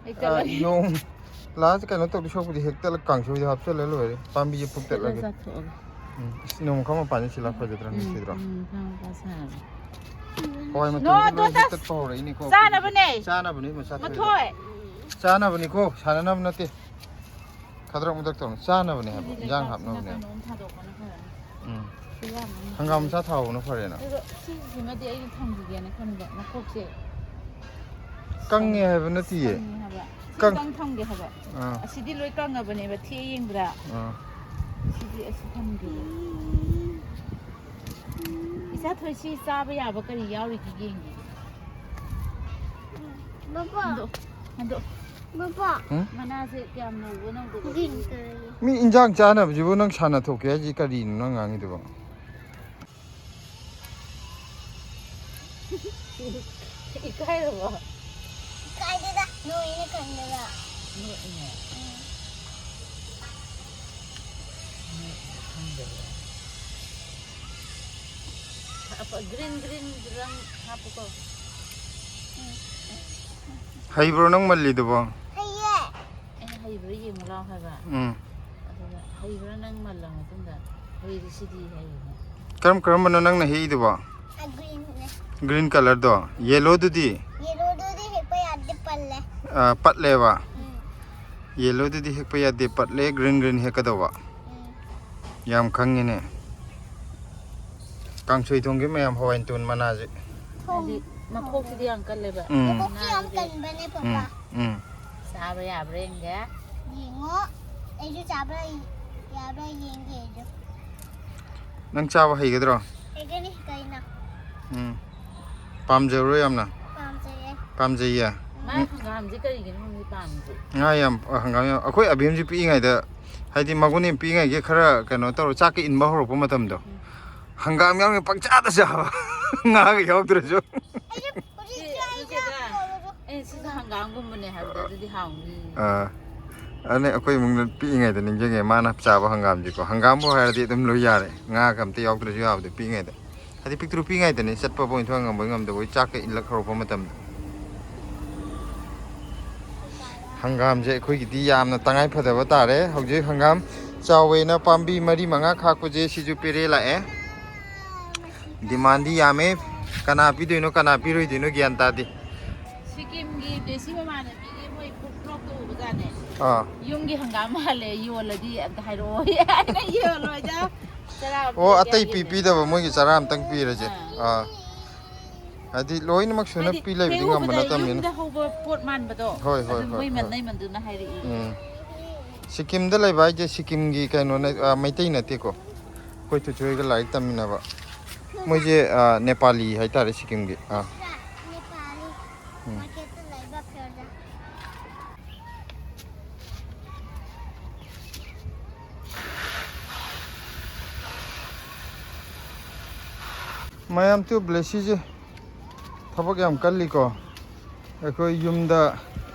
ꯍꯦꯛꯇ ꯑ, ꯂꯣꯏ꯫ ꯅꯣꯡ ꯂꯥꯁ ꯀꯩꯅꯣ ꯇꯧꯗꯣꯏ ꯁꯔꯨꯛꯄꯨꯗꯤ ꯍꯦꯛꯇꯠꯂ ꯀꯥꯡꯁꯣꯏꯗ ꯍꯥꯞꯆꯜꯂ ꯂꯣꯏꯔꯦ꯫ ꯄꯥꯝꯕꯤꯁꯦ ꯐꯨꯛꯇꯠꯂꯒꯦ꯫ ꯆꯥꯊꯣꯛꯑꯒꯦ꯫ ꯎꯝ, ꯏꯁ, ꯅꯣꯡ ꯈꯪ ꯃꯄꯥꯟꯁꯤ ꯁꯤꯂꯥꯛ ꯐꯖꯗ꯭ꯔꯥ ꯎꯝ, ꯅꯨꯡꯁꯤꯗ꯭ꯔꯣ? ꯎꯝ, ꯈꯪ ꯃꯄꯥꯟ ꯁꯥꯔꯒꯦ꯫ ꯍꯋꯥꯏ ꯃꯇꯣꯟꯁꯨ ꯂꯣꯏ ꯍꯦꯛꯇꯠꯄ ꯍꯧꯔꯛꯏꯅꯤꯀꯣ꯫ ꯆꯥꯅꯕꯅꯦ꯫ ꯆꯥꯅꯕꯅꯤ ꯃꯁꯥ ꯊꯣꯛꯑꯦ꯫ ꯃꯊꯣꯏ꯫ ꯆꯥꯅꯕꯅꯤꯀꯣ, ꯁꯥꯟꯅꯅꯕ ꯅꯠꯇꯦ꯫ ꯈꯗ꯭ꯔꯛ ꯃꯗ꯭ꯔꯛ ꯇꯧꯅꯨ꯫ ꯆꯥꯅꯕꯅꯦ ꯍꯥꯏꯕ, ꯁꯤꯗꯤ ꯏꯟꯖꯥꯡ ꯂꯩꯕꯥꯛꯁꯤꯅ ꯍꯥꯞꯅꯕꯅꯦ ꯍꯥꯏꯕ꯫ ꯀꯩꯅꯣꯝ ꯊꯥꯗꯣꯛꯄꯅ ꯐꯔꯅꯤ꯫ ꯎꯝ꯫ ꯁꯤ ꯌꯥꯝꯅ ꯍꯪꯒꯥꯝ ꯃꯆꯥ ꯊꯥꯍꯧꯕꯅ ꯐꯔꯦꯅ꯫ ꯑꯗꯨꯒ ꯁꯤꯁꯤꯃꯗꯤ ꯑꯩꯅ ꯊꯝꯈꯤꯒꯦꯅ ꯈꯟꯕ, ꯃꯈꯣꯛꯁꯦ꯫ ꯀꯪꯉꯦ ꯍꯥꯏꯕ ꯅꯠꯇꯤꯌꯦ꯫ ꯀꯪꯉꯦ ꯍꯥꯏꯕ꯫ ꯀꯪ- ꯁꯤꯇꯪ ꯊꯝꯒꯦ ꯍꯥꯏꯕ꯫ ꯑꯥ꯫ ꯑꯁꯤꯗꯤ ꯂꯣꯏ ꯀꯪꯉꯕꯅꯦꯕ, ꯊꯦꯛꯑ ꯌꯦꯡꯕꯗ꯫ ꯑꯥ꯫ ꯁꯤꯗꯤ ꯑꯁꯤ ꯊꯝꯒꯦ꯫ ꯏꯆꯥ ꯊꯣꯏ, ꯁꯤ ꯆꯥꯕ ꯌꯥꯕ ꯀꯔꯤ ꯌꯥꯎꯔꯤꯒꯦ ꯌꯦꯡꯒꯦ꯫ ꯕꯕꯥ꯫ ꯍꯟꯗꯣꯛ, ꯍꯟꯗꯣꯛ꯫ ꯕꯕꯥ꯫ ꯎꯝ? ꯃꯅꯥꯁꯦ ꯀꯌꯥꯝ ꯅꯧꯕ ꯅꯧꯗꯕ ꯒ꯭ꯔꯤꯟ ꯀꯂꯔ꯫ ꯃꯤ ꯏꯟꯖꯥꯡ ꯆꯥꯅꯕꯁꯤꯕꯨ ꯅꯪ ꯁꯥꯟꯅ ꯊꯣꯛꯀꯦ ꯍꯥꯏꯁꯤ ꯀꯔꯤꯅꯣ ꯅꯪ ꯉꯥꯡꯉꯤꯗꯨꯕꯣ? ꯏꯀꯥꯏꯔꯕꯣ? ꯏꯀꯥꯏꯗꯦꯗ, ꯅꯣꯏꯅ ꯈꯪꯗꯕ꯫ ꯅꯣꯛꯏꯅꯦ꯫ ꯎꯝ꯫ ꯅꯣꯛꯏꯅꯦ, ꯈꯪꯗꯕ꯫ ꯑꯐ-, green, green ꯗꯨꯗꯪ ꯍꯥꯞꯄꯨꯀꯣ꯫ ꯍꯩꯕ꯭ꯔꯣ ꯅꯪ ꯃꯜꯂꯤꯗꯨꯕꯣ? ꯍꯩꯌꯦ꯫ ꯑꯩꯅ ꯍꯩꯕ꯭ꯔꯥ ꯌꯦꯡꯉꯨ ꯂꯥꯎ ꯍꯥꯏꯕ꯫ ꯎꯝ꯫ ꯑꯗꯨꯒ ꯍꯩꯕ꯭ꯔꯥ ꯅꯪ ꯃꯜꯂ ꯃꯇꯨꯡꯗ ꯍꯩꯔꯤꯁꯤꯗꯤ ꯍꯩꯔꯤꯅꯦ꯫ ꯀꯔꯝ ꯀꯔꯝꯕꯅꯣ ꯅꯪꯅ ꯍꯦꯛꯏꯗꯨꯕꯣ? ꯑ ꯒ꯭ꯔꯤꯟꯅꯦ꯫ ꯒ꯭ꯔꯤꯟ ꯀꯂꯔꯗꯣ? ꯌꯦꯂꯣꯗꯨꯗꯤ? ꯌꯦꯂꯣꯗꯨꯗꯤ ꯍꯦꯛꯄ ꯌꯥꯗꯦ, ꯄꯜꯂꯦ꯫ ꯑ, ꯄꯠꯂꯦꯕ? ꯎꯝ꯫ ꯌꯦꯂꯣꯗꯨꯗꯤ ꯍꯦꯛꯄ ꯌꯥꯗꯦ, ꯄꯠꯂꯦ, ꯒ꯭ꯔꯤꯟ ꯒ꯭ꯔꯤꯟ ꯍꯦꯛꯀꯗꯧꯕ꯫ ꯎꯝ꯫ ꯌꯥꯝ ꯈꯪꯉꯤꯅꯦ꯫ ꯀꯥꯡꯁꯣꯏ ꯊꯣꯡꯒꯤ ꯃꯌꯥꯝ ꯍꯋꯥꯏ ꯇꯨꯟ ꯃꯅꯥꯁꯦ꯫ ꯍꯥꯏꯗꯤ ꯃꯈꯣꯛꯁꯤꯗꯤ ꯌꯥꯝ ꯀꯜꯂꯦꯕ꯫ ꯎꯝ꯫ ꯃꯈꯣꯛꯁꯤ ꯌꯥꯝ ꯀꯟꯕꯅꯦ, ꯎꯝ꯫ ꯄꯄꯥ꯫ ꯎꯝ꯫ ꯆꯥꯕ ꯌꯥꯕ꯭ꯔꯥ ꯌꯦꯡꯒꯦ꯫ ꯌꯦꯡꯉꯣ꯫ ꯑꯩꯁꯨ ꯆꯥꯕ꯭ꯔꯥ ꯌꯥꯕ꯭ꯔꯥ ꯌꯦꯡꯒꯦ ꯑꯩꯁꯨ꯫ ꯅꯪ ꯆꯥꯕ ꯍꯩꯒꯗ꯭ꯔꯣ? ꯍꯩꯒꯅꯤ ꯀꯩꯅꯣ꯫ ꯎꯝ꯫ ꯄꯥꯝꯖꯕ꯭ꯔꯣ ꯌꯥꯝꯅ? ꯄꯥꯝꯖꯩꯌꯦ꯫ ꯄꯥꯝꯖꯩꯌꯦ? ꯃꯥ ꯍꯪꯒꯥꯝꯁꯦ ꯀꯔꯤꯒꯤꯅꯣ ꯈꯪꯗꯦ ꯄꯥꯝꯃꯤꯁꯦ꯫ ꯉꯥ ꯌꯥꯝ, ꯍꯪꯒꯥꯝ ꯌꯥꯝ, ꯑꯩꯈꯣꯏ ꯑꯕꯦꯝꯁꯨ ꯄꯤꯛꯏꯉꯩꯗ, ꯍꯥꯏꯗꯤ ꯃꯒꯨꯟ ꯌꯥꯝ ꯄꯤꯛꯏꯉꯩꯒꯤ ꯈꯔ ꯀꯩꯅꯣ ꯇꯧꯔ ꯆꯥꯛꯀ ꯏꯟꯕ ꯍꯧꯔꯛꯄ ꯃꯇꯝꯗꯣ꯫ ꯍꯪꯒꯥꯝ ꯌꯥꯎꯔꯤꯉꯩ ꯄꯪꯆꯥꯗ ꯆꯥꯕ꯫ ꯉꯥꯒ ꯌꯥꯎꯗ꯭ꯔꯁꯨ꯫ ꯑꯩꯁꯨ ꯍꯧꯖꯤꯛ ꯆꯥꯏ, ꯆꯥꯛ ꯂꯣꯏꯔꯁꯨ꯫ ꯑꯦ, ꯁꯤꯁꯨ ꯍꯪꯒꯥꯝꯒꯨꯝꯕꯅꯦ ꯍꯥꯏꯕꯗ ꯑꯗꯨꯗꯤ ꯍꯥꯎꯅꯤ꯫ ꯑꯥ, ꯑꯗꯨꯅꯦ ꯑꯩꯈꯣꯏ ꯏꯃꯨꯡꯗ ꯄꯤꯛꯏꯉꯩꯗ ꯅꯤꯡꯁꯤꯡꯉꯦ ꯃꯥꯅ ꯆꯥꯕ ꯍꯪꯒꯥꯝꯁꯦꯀꯣ꯫ ꯍꯪꯒꯥꯝꯕꯨ ꯍꯥꯏꯔꯗꯤ ꯑꯗꯨꯝ ꯂꯣꯏ ꯌꯥꯔꯦ꯫ ꯉꯥꯒ ꯑꯝꯇ ꯌꯥꯎꯗ꯭ꯔꯁꯨ ꯌꯥꯕꯗꯣ ꯄꯤꯛꯏꯉꯩꯗ꯫ ꯍꯥꯏꯗꯤ ꯄꯤꯛꯇ꯭ꯔꯨ ꯄꯤꯛꯏꯉꯩꯗꯅꯦ, ꯆꯠꯄ ꯄꯣꯏꯟ ꯊꯣꯛ ꯉꯝꯕꯣꯏ ꯉꯝꯗꯕꯣꯏ ꯆꯥꯛꯀ ꯏꯜꯂꯛ ꯍꯧꯔꯛꯄ ꯃꯇꯝꯗ꯫ ꯍꯪꯒꯥꯝꯁꯦ ꯑꯩꯈꯣꯏꯒꯤꯗꯤ ꯌꯥꯝꯅ ꯇꯉꯥꯏ ꯐꯗꯕ ꯇꯥꯔꯦ꯫ ꯍꯧꯖꯤꯛ ꯍꯪꯒꯥꯝ ꯆꯥꯎꯋꯦꯅ ꯄꯥꯝꯕꯤ ꯃꯔꯤ ꯃꯉꯥ ꯈꯥꯛꯄꯁꯦ ꯁꯤꯁꯨ ꯄꯦꯔꯦ ꯂꯥꯛꯑꯦ꯫ ꯗꯤꯃꯥꯟꯗꯤ ꯌꯥꯝꯃꯦ꯫ ꯀꯅꯥ ꯄꯤꯗꯣꯏꯅꯣ, ꯀꯅꯥ ꯄꯤꯔꯣꯏꯗꯣꯏꯅꯣ ꯒ꯭ꯌꯥꯟ ꯇꯥꯗꯦ꯫ ꯁꯤꯀꯤꯝꯒꯤ ꯕꯦꯁꯤ ꯃꯃꯥꯟꯅꯕꯤꯒꯤ ꯃꯣꯏ ꯐꯨꯗ ꯕ꯭ꯂꯣꯛꯇ ꯎꯕꯖꯥꯠꯅꯦ꯫ ꯑꯥ꯫ ꯌꯨꯝꯒꯤ ꯍꯪꯒꯥꯝ ꯃꯥꯜꯂꯦ, ꯌꯣꯜꯂꯗꯤ ꯑꯝꯇ ꯍꯥꯏꯔꯛꯑꯣ꯫ ꯑꯩꯅ ꯌꯣꯜꯂꯣꯏꯗ꯫ ꯆꯔꯥ ꯑꯃ ꯑꯣ, ꯄꯤꯔꯛꯀꯦ ꯑꯇꯩ ꯍꯥꯏꯒꯤꯕꯅꯦ꯫ ꯄꯤꯕꯤꯗꯕ, ꯃꯣꯏꯒꯤ ꯆꯔꯥ ꯑꯃꯇꯪ ꯄꯤꯔꯁꯦ꯫ ꯑꯥ꯫ ꯍꯥꯏꯗꯤ ꯂꯣꯏꯅꯃꯛ ꯁꯨꯅ ꯍꯥꯏꯗꯤ ꯄꯤ ꯂꯩꯕꯗꯤ ꯉꯝꯕ ꯍꯦꯛꯎꯕꯗ ꯅꯠꯇꯕꯅꯤꯅ꯫ ꯌꯨꯝꯗ ꯍꯧꯕ ꯄꯣꯠ ꯃꯥꯟꯕꯗꯣ꯫ ꯍꯣꯏ, ꯍꯣꯏ, ꯑꯗꯨ ꯍꯣꯏ, ꯃꯣꯏ ꯍꯣꯏ꯫ ꯃꯟꯅꯩ ꯃꯟꯗꯨꯅ ꯍꯥꯏꯔꯛꯏ꯫ ꯎꯝ꯫ ꯁꯤꯀꯤꯝꯗ ꯂꯩꯕ ꯍꯥꯏꯁꯦ ꯁꯤꯀꯤꯝꯒꯤ ꯀꯩꯅꯣꯅꯦ, ꯑ, ꯃꯩꯇꯩ ꯅꯠꯇꯦꯀꯣ꯫ ꯑꯩꯈꯣꯏ ꯇꯨꯊꯣꯏꯒ ꯂꯥꯏꯔꯤꯛ ꯇꯝꯃꯤꯟꯅꯕ꯫ ꯃꯣꯏꯁꯦ, ꯑ, ꯅꯦꯄꯥꯂꯤ ꯍꯥꯏꯇꯥꯔꯦ ꯁꯤꯀꯤꯝꯒꯤ꯫ ꯑꯥ꯫ ꯅꯦꯄꯥꯂꯤ꯫ ꯎꯝ꯫ ꯃꯥꯔꯀꯦꯠꯇ ꯂꯩꯕ ꯐꯤꯌꯔꯗ꯫ ꯃꯌꯥꯝ ꯇꯨ ꯕ꯭ꯂꯦꯁꯤꯁꯦ ꯊꯕꯛ ꯌꯥꯝ ꯀꯜꯂꯤꯀꯣ꯫ ꯑꯩꯈꯣꯏ ꯌꯨꯝꯗ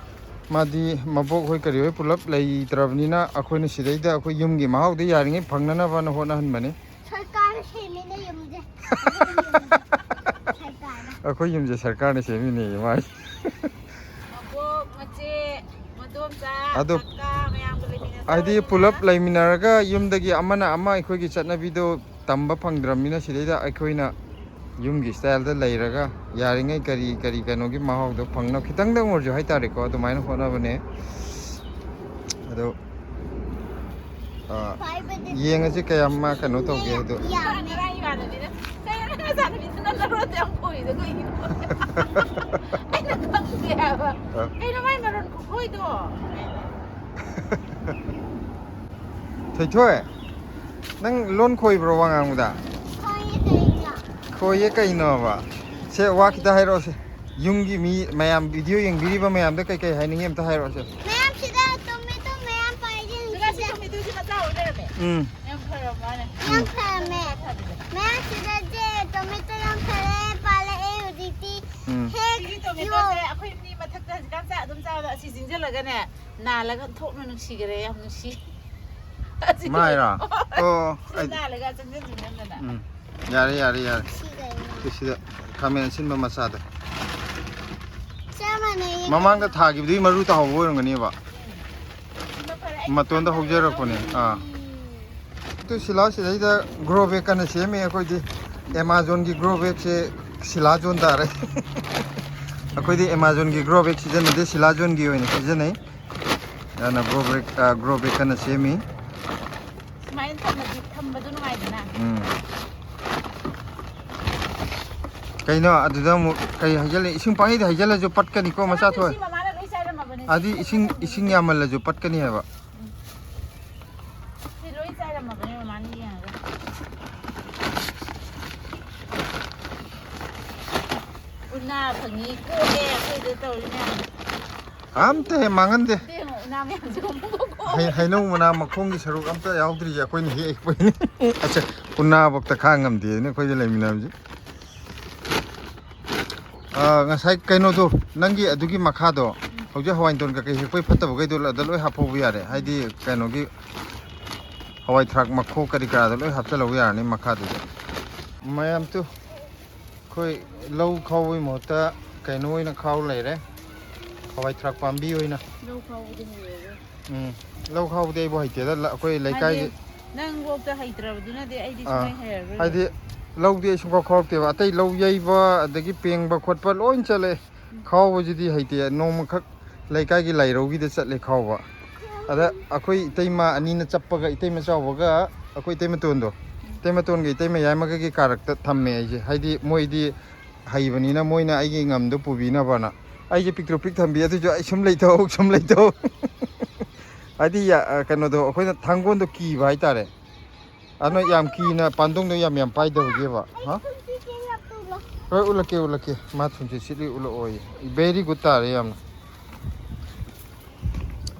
ꯃꯥꯗꯤ ꯃꯕꯣꯛ ꯍꯣꯏ ꯀꯔꯤ ꯍꯣꯏ ꯄꯨꯂꯞ ꯂꯩꯇ꯭ꯔꯕꯅꯤꯅ ꯑꯩꯈꯣꯏꯅ ꯁꯤꯗꯩꯗ ꯑꯩꯈꯣꯏ ꯌꯨꯝꯒꯤ ꯃꯍꯥꯎꯗ ꯌꯥꯔꯤꯉꯩ ꯐꯪꯅꯅꯕꯅ ꯍꯣꯠꯅꯍꯟꯕꯅꯤ꯫ ꯁꯔꯀꯥꯔꯅ ꯁꯦꯝꯃꯤꯅꯦ ꯌꯨꯝꯁꯦ꯫ ꯑꯩꯈꯣꯏ ꯌꯨꯝꯁꯦ ꯁꯔꯀꯥꯔꯅ ꯁꯦꯝꯃꯤꯅꯦ ꯃꯥꯏ꯫ ꯃꯕꯣꯛ, ꯃꯆꯦ, ꯃꯗꯣꯝꯆꯥ, ꯑꯗꯣ ꯀꯀꯥ ꯃꯌꯥꯝꯒ ꯂꯩꯃꯤꯟꯅ ꯍꯥꯏꯗꯤ ꯆꯥꯕꯅꯤꯅ ꯄꯨꯂꯞ ꯂꯩꯃꯤꯟꯅꯔꯒ ꯌꯨꯝꯗꯒꯤ ꯑꯃꯅ ꯑꯃ ꯑꯩꯈꯣꯏꯒꯤ ꯆꯠꯅꯕꯤꯗꯣ ꯇꯝꯕ ꯐꯪꯗ꯭ꯔꯕꯅꯤꯅ, ꯁꯤꯗꯩꯗ ꯑꯩꯈꯣꯏꯅ ꯌꯨꯝꯒꯤ ꯏꯁꯇꯥꯏꯜꯗ ꯂꯩꯔꯒ ꯌꯥꯔꯤꯉꯩ ꯀꯔꯤ ꯀꯔꯤ ꯀꯩꯅꯣꯒꯤ ꯃꯍꯥꯎꯗꯣ ꯐꯪꯅꯕ, ꯈꯤꯇꯪꯗꯪ ꯑꯣꯏꯔꯁꯨ ꯍꯥꯏꯇꯥꯔꯦꯀꯣ, ꯑꯗꯨꯃꯥꯏꯅ ꯍꯣꯠꯅꯕꯅꯦ꯫ ꯑꯗꯣ ꯑ, ꯌꯦꯡꯉꯁꯤ ꯀꯌꯥꯝ ꯃꯥ ꯀꯩꯅꯣ ꯇꯧꯒꯦ ꯍꯥꯏꯗꯣ꯫ ꯉꯔꯥꯡ ꯏꯃꯥꯟꯅꯕꯤꯅ, "ꯀꯩꯅꯣ ꯅꯪ ꯅꯆꯥꯅꯨꯄꯤꯗꯨꯅ ꯅꯔꯣꯟꯗꯣ ꯌꯥꯝ ꯈꯣꯏꯗꯣ ꯀꯩꯒꯤꯅꯣ?" ꯑꯩꯅ ꯈꯪꯗꯦ ꯍꯥꯏꯕ꯫ ꯑ꯫ "ꯀꯩꯅꯣ ꯃꯥꯏ ꯃꯔꯣꯟ ꯈꯨꯈꯣꯏꯗꯣ?" ꯊꯣꯏꯊꯣꯏ, ꯅꯪ ꯂꯣꯟ ꯈꯣꯏꯕ꯭ꯔꯣ ꯋꯥ ꯉꯥꯡꯕꯗ? ꯈꯣꯏꯌꯦ ꯀꯩꯅꯣ? ꯈꯣꯏꯌꯦ ꯀꯩꯅꯣꯕ? ꯁꯦ, ꯋꯥ ꯈꯤꯇ ꯍꯥꯏꯔꯛꯑꯣꯁꯦ꯫ ꯌꯨꯝꯒꯤ ꯃꯤ ꯃꯌꯥꯝ, ꯚꯤꯗꯤꯑꯣ ꯌꯦꯡꯕꯤꯔꯤꯕ ꯃꯌꯥꯝꯗ ꯀꯩꯀꯩ ꯍꯥꯏꯅꯤꯡꯉꯤ ꯑꯝꯇ ꯍꯥꯏꯔꯛꯑꯣꯁꯦ꯫ ꯃꯌꯥꯝꯁꯤꯗ ꯇꯣꯃꯦꯇꯣ ꯃꯌꯥꯝ ꯄꯥꯏꯁꯦ꯫ ꯁꯤꯗ ꯁꯤ ꯇꯣꯃꯦꯇꯣꯁꯤ ꯃꯆꯥ ꯑꯣꯏ ꯂꯩꯔꯝꯃꯦ꯫ ꯎꯝ꯫ ꯌꯥꯝ ꯐꯔꯕ ꯃꯥꯅꯦ꯫ ꯌꯥꯝ ꯐꯔꯝꯃꯦ꯫ ꯃꯌꯥꯝꯁꯤꯗ ꯆꯦ ꯇꯣꯃꯦꯇꯣ ꯌꯥꯝ ꯐꯔꯦ ꯄꯥꯜꯂꯛꯑꯦ ꯍꯧꯖꯤꯛꯇꯤ꯫ ꯎꯝ꯫ ꯍꯦꯛ ꯁꯤ ꯇꯣꯃꯦꯇꯣꯁꯦ ꯑꯩꯈꯣꯏ ꯃꯤ ꯃꯊꯛꯇ ꯍꯧꯖꯤꯛꯀꯥꯟ ꯆꯥꯛ ꯑꯗꯨꯝ ꯆꯥꯕꯗ ꯑꯁꯤ ꯆꯤꯡꯁꯤꯜꯂꯒꯅꯦ ꯅꯥꯜꯂꯒ ꯊꯣꯛꯅ ꯅꯨꯡꯁꯤꯈꯔꯦ, ꯌꯥꯝ ꯅꯨꯡꯁꯤ꯫ ꯑꯁꯤ ꯃꯥꯏꯔꯣ? ꯑꯣ, ꯁꯤ ꯑꯩ- ꯅꯥꯜꯂꯒ ꯆꯪꯁꯤꯟ ꯆꯪꯁꯤꯟꯗꯅ꯫ ꯎꯝ꯫ ꯌꯥꯔꯦ, ꯌꯥꯔꯦ, ꯌꯥꯔꯦ꯫ ꯁꯤ ꯀꯩꯅꯣ? ꯁꯤꯗ ꯈꯥꯃꯦꯟ ꯑꯁꯤꯟꯕ ꯃꯆꯥꯗꯣ꯫ ꯆꯞ ꯃꯥꯟꯅꯩꯌꯦ꯫ ꯃꯃꯥꯡꯗ ꯊꯥꯈꯤꯕꯗꯨꯒꯤ ꯃꯔꯨ ꯇꯥꯍꯧꯕ ꯑꯣꯏꯔꯝꯒꯅꯦꯕ꯫ ꯁꯤꯃ ꯐꯔꯦ꯫ ꯑꯩ ꯃꯇꯣꯟꯗ ꯍꯧꯖꯔꯛꯄꯅꯦ꯫ ꯑꯥ꯫ ꯑꯗꯨ ꯁꯤꯂꯥ ꯁꯤꯗꯩꯗ ꯒ꯭ꯔꯣ ꯕꯦꯛ ꯀꯟꯅ ꯁꯦꯝꯃꯤ ꯑꯩꯈꯣꯏꯗꯤ꯫ ꯑꯦꯃꯥꯖꯣꯟꯒꯤ ꯒ꯭ꯔꯣ ꯕꯦꯛꯁꯦ ꯁꯤꯂꯥꯖꯣꯟ ꯇꯥꯔꯦ꯫ ꯑꯩꯈꯣꯏꯗꯤ ꯑꯦꯃꯥꯖꯣꯟꯒꯤ ꯒ꯭ꯔꯣ ꯕꯦꯛ ꯁꯤꯖꯤꯟꯅꯗꯦ, ꯁꯤꯂꯥꯖꯣꯟꯒꯤ ꯑꯣꯏꯅ ꯁꯤꯖꯤꯟꯅꯩ꯫ ꯑꯗꯨꯅ ꯒ꯭ꯔꯣ ꯕꯦꯛ, ꯑ, ꯒ꯭ꯔꯣ ꯕꯦꯛ ꯀꯟꯅ ꯁꯦꯝꯃꯤ꯫ ꯁꯨꯃꯥꯏꯅ ꯊꯝꯃꯗꯤ ꯊꯝꯕꯗꯣ ꯅꯨꯡꯉꯥꯏꯗꯅ꯫ ꯎꯝ꯫ ꯀꯩꯅꯣ ꯑꯗꯨꯗ ꯑꯃꯨꯛ ꯀꯩ ꯍꯩꯖꯜꯂꯦ? ꯏꯁꯤꯡ ꯄꯪꯍꯩꯗ ꯍꯩꯖꯜꯂꯁꯨ ꯄꯠꯀꯅꯤꯀꯣ, ꯃꯆꯥ ꯊꯣꯛꯑꯦ꯫ ꯁꯤ ꯃꯃꯥꯅ ꯂꯣꯏ ꯆꯥꯏꯔꯝꯃꯕꯅꯦ꯫ ꯑꯗꯨꯗꯤ ꯏꯁꯤꯡ, ꯏꯁꯤꯡ ꯌꯥꯝꯃꯜꯂꯁꯨ ꯄꯠꯀꯅꯤ ꯍꯥꯏꯕ꯫ ꯁꯤ ꯂꯣꯏ ꯆꯥꯏꯔꯝꯃꯕꯅꯦ ꯃꯃꯥꯅ ꯌꯦꯡꯉꯒ꯫ ꯎꯅꯥ ꯐꯪꯉꯤ ꯀꯣꯛꯑꯦ ꯑꯩꯈꯣꯏꯗ ꯇꯧꯔꯤ ꯃꯌꯥꯝꯁꯦ꯫ ꯑꯝꯇ ꯍꯦꯛ ꯃꯥꯡꯍꯟꯗꯦ꯫ ꯌꯦꯡꯉꯣ, ꯎꯅꯥ ꯃꯌꯥꯝꯁꯦ ꯑꯃꯨꯛ ꯀꯣꯛꯑꯦ꯫ ꯍꯩ-, ꯍꯩꯅꯧ ꯃꯅꯥ ꯃꯈꯣꯡꯒꯤ ꯁꯔꯨꯛ ꯑꯝꯇ ꯌꯥꯎꯗ꯭ꯔꯤꯁꯦ ꯑꯩꯈꯣꯏꯅ ꯍꯦꯛꯄꯩꯅꯦ꯫ ꯑꯁ, ꯎꯅꯥꯕꯣꯛꯇ ꯈꯥꯡ ꯉꯝꯗꯦꯅꯦ ꯑꯩꯈꯣꯏꯗ ꯂꯩꯃꯤꯟꯅꯕꯁꯦ꯫ ꯑꯥ, ꯉꯁꯥꯏ ꯀꯩꯅꯣꯗꯣ, ꯅꯪꯒꯤ ꯑꯗꯨꯒꯤ ꯃꯈꯥꯗꯣ, ꯍꯧꯖꯤꯛ ꯍꯋꯥꯏ ꯇꯣꯟ ꯀꯩꯀꯩ ꯍꯦꯛꯄꯩ ꯐꯠꯇꯕꯈꯩꯗꯣ ꯑꯗ ꯂꯣꯏ ꯍꯥꯞꯐꯧꯕ ꯌꯥꯔꯦ꯫ ꯍꯥꯏꯗꯤ ꯀꯩꯅꯣꯒꯤ ꯍꯋꯥꯏ ꯊ꯭ꯔꯥꯛ ꯃꯈꯣꯛ ꯀꯔꯤ ꯀꯔꯥꯗꯣ ꯂꯣꯏ ꯍꯥꯞꯆꯜꯍꯧ ꯌꯥꯔꯅꯤ ꯃꯈꯥꯗꯨꯗ꯫ ꯃꯌꯥꯝ ꯇꯨ, ꯑꯩꯈꯣꯏ ꯂꯧ ꯈꯥꯎꯕꯒꯤ ꯃꯍꯨꯠꯇ ꯀꯩꯅꯣ ꯑꯣꯏꯅ ꯈꯥꯎ ꯂꯩꯔꯦ, ꯍꯋꯥꯏ ꯊꯔꯥꯛ ꯄꯥꯝꯕꯤ ꯑꯣꯏꯅ꯫ ꯂꯧ ꯈꯥꯎꯕꯗꯤ ꯍꯩꯔꯦ꯫ ꯎꯝ, ꯂꯧ ꯈꯥꯎꯕꯗꯤ ꯑꯩꯕꯨ ꯍꯩꯇꯦꯗ, ꯂ- ꯑꯩꯈꯣꯏ ꯂꯩꯀꯥꯏꯒꯤ꯫ ꯅꯪꯐꯥꯎꯗ ꯍꯩꯇ꯭ꯔꯕꯗꯨꯅꯗꯤ ꯑꯩꯗꯤ ꯑꯥ, ꯁꯨꯡꯍꯩ ꯍꯩꯔꯔꯣꯏ꯫ ꯍꯥꯏꯗꯤ ꯂꯧꯗꯤ ꯑꯩ ꯁꯨꯡꯈꯥꯎ ꯈꯥꯎꯔꯛꯇꯦꯕ, ꯑꯇꯩ ꯂꯧ ꯌꯩꯕ ꯑꯗꯒꯤ ꯄꯦꯡꯕ ꯈꯣꯠꯄ ꯂꯣꯏ ꯆꯠꯂꯦ꯫ ꯈꯥꯎꯕꯁꯤꯗꯤ ꯍꯩꯇꯦ, ꯅꯣꯡꯃꯈꯛ ꯂꯩꯀꯥꯏꯒꯤ ꯂꯥꯏꯔꯧꯒꯤꯗ ꯆꯠꯂꯦ ꯈꯥꯎꯕ꯫ ꯑꯗ ꯑꯩꯈꯣꯏ ꯏꯇꯩꯃ ꯑꯅꯤꯅ ꯆꯞꯄꯒ, ꯏꯇꯩꯃ ꯆꯥꯎꯕꯒ ꯑꯩꯈꯣꯏ ꯏꯇꯩꯃꯇꯣꯟꯗꯣ, ꯏꯇꯩꯃꯇꯣꯟꯒ ꯏꯇꯩꯃ ꯌꯥꯏꯃꯒꯒꯤ ꯀꯥꯔꯛꯇ ꯊꯝꯃꯦ ꯑꯩꯁꯦ꯫ ꯍꯥꯏꯗꯤ ꯃꯣꯏꯗꯤ ꯍꯩꯕꯅꯤꯅ ꯃꯣꯏꯅ ꯑꯩꯒꯤ ꯉꯝꯗꯣ ꯄꯨꯕꯤꯅꯕꯅ꯫ ꯑꯩꯁꯦ ꯄꯤꯛꯇ꯭ꯔꯨ ꯄꯤꯛ ꯊꯝꯕꯤ, ꯑꯗꯨꯁꯨ ꯑꯩ ꯁꯨꯝ ꯂꯩꯊꯧ ꯁꯨꯝ ꯂꯩꯊꯧ꯫ ꯍꯥꯏꯗꯤ ꯌꯥ- ꯀꯩꯅꯣꯗꯣ, ꯑꯩꯈꯣꯏꯅ ꯊꯥꯡꯒꯣꯟꯗꯣ ꯀꯤꯕ ꯍꯥꯏꯇꯥꯔꯦ꯫ ꯑꯗꯨꯅ ꯌꯥꯝ ꯀꯤꯅ ꯄꯥꯟꯗꯣꯡꯗꯣ ꯌꯥꯝ ꯌꯥꯝ ꯄꯥꯏꯗꯕꯒꯤꯕ꯫ ꯍꯥ? ꯍꯣꯏ, ꯎꯠꯂꯛꯀꯦ, ꯎꯠꯂꯛꯀꯦ꯫ ꯃꯥ ꯊꯨꯝꯆꯤꯠ ꯁꯤꯠꯂꯤ ꯎꯠꯂꯛꯑꯣꯌꯦ꯫ Very good ꯇꯥꯔꯦ ꯌꯥꯝꯅ꯫